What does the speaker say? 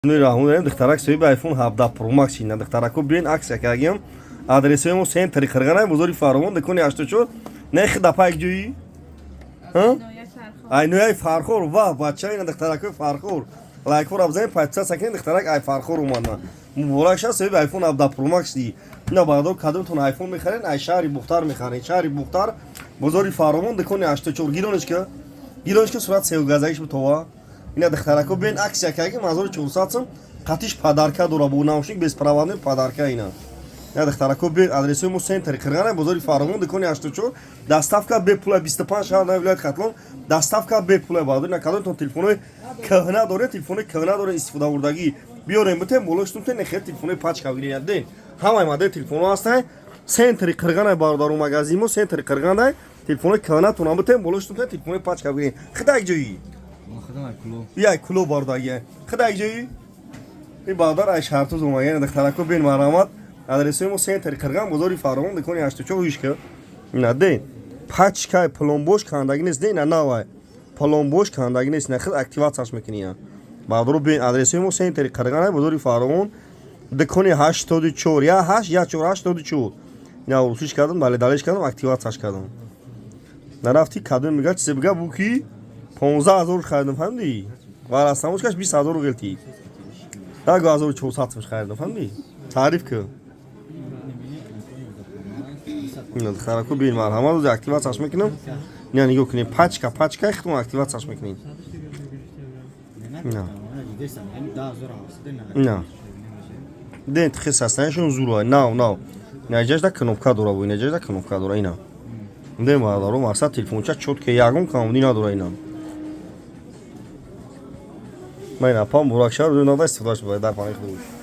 Раҳмон, духтарак соҳиби iPhone 17 Pro Max ина. Духтарако, биён, акция кардагиам. Адресои мо центри Қирғанай, бозори Фаровон, дукони 84. Не, хидапа як ҷои айнояи Фархор. Ва бача, ина, духтаракои Фархор, лайкҳоро бизанед, подписаться кунед. Духтарак ай Фархор омадна, муборак шад, соҳиби iPhone 17 Pro Max ди. Ина, баъдо кадомтон iPhone мехарен, ай шаҳри Бухтар мехарен. Шаҳри Бухтар, бозори Фаровон, дукони 84. Гиронишка, гиронишка, сурат севгазагиш бутова. Ина, духтарако, биён, акция кардагим, 1400 сум, қатиш подарка дора, бо наушник беспроводной подарка. Ина, духтарако, биён, адресои мо центри Қирғана, бозори Фаровон, дукони 84. Доставка бепула, 25 шаҳр на вилоят Хатлон доставка бепула. Баъдо, ина, кадомтон телефонои кӯҳна доред, телефонои кӯҳна доред, истифодабурдагӣ, биёрем, битем, болоштумтен, нехел телефонои пачка бигиред. Ден, ҳамаи модели телефонҳо ҳастанд. Центри Қирғана, бародару, магазин мо центри Қирғандай. Телефонои кӯҳнатонам битем, болоштумтен, телефонои пачка бигиред. Хида як ҷои як куло бардаги, хида як ҷои ин бародар ай шаҳртуз омада. Духтарако, бин, марҳамат, адресои мо центри Қирған, бозори Фаровон, дукони 84. Ишка, ина, ден, пачкай, пломбош кандагӣ нест. Ден, ина, навай, пломбош кандагӣ нест. Ина, хел активатсияш мекунӣ. Ина, бародаро, бин, адресои мо центри Қирған, бозори Фаровон, дукони 84, я ҳашт, я чор, 84. Ина, русиш кардам, бале, далеш кардам, активатсияш кардам. Нарафти, кадом мега, чизе бига, бу ки 15 000 харидам, фаҳмидӣ? Ва растамошкаш 20 000 ғелтӣ, даго 1400 сумш харидам, фаҳмидӣ? Таъриф кун. Ина, духтарако, бин, марҳамат, ози активатсияш мекунам. Ина, нигоҳ кунед, пачка, пачка, хитон активатсияш мекунед. Ина, ина, ден, хес ҳастанашон зура, нав, нав. Ина, ҷашда кнопка дора, бо ина ҷашда кнопка дора. Ина, ден, бародаро, мақсад, телефонча чётко, ягон камбудӣ надора. Ина, ман, апа, муборак шавад, рӯи нада истифода шуд дар паноҳи Худо.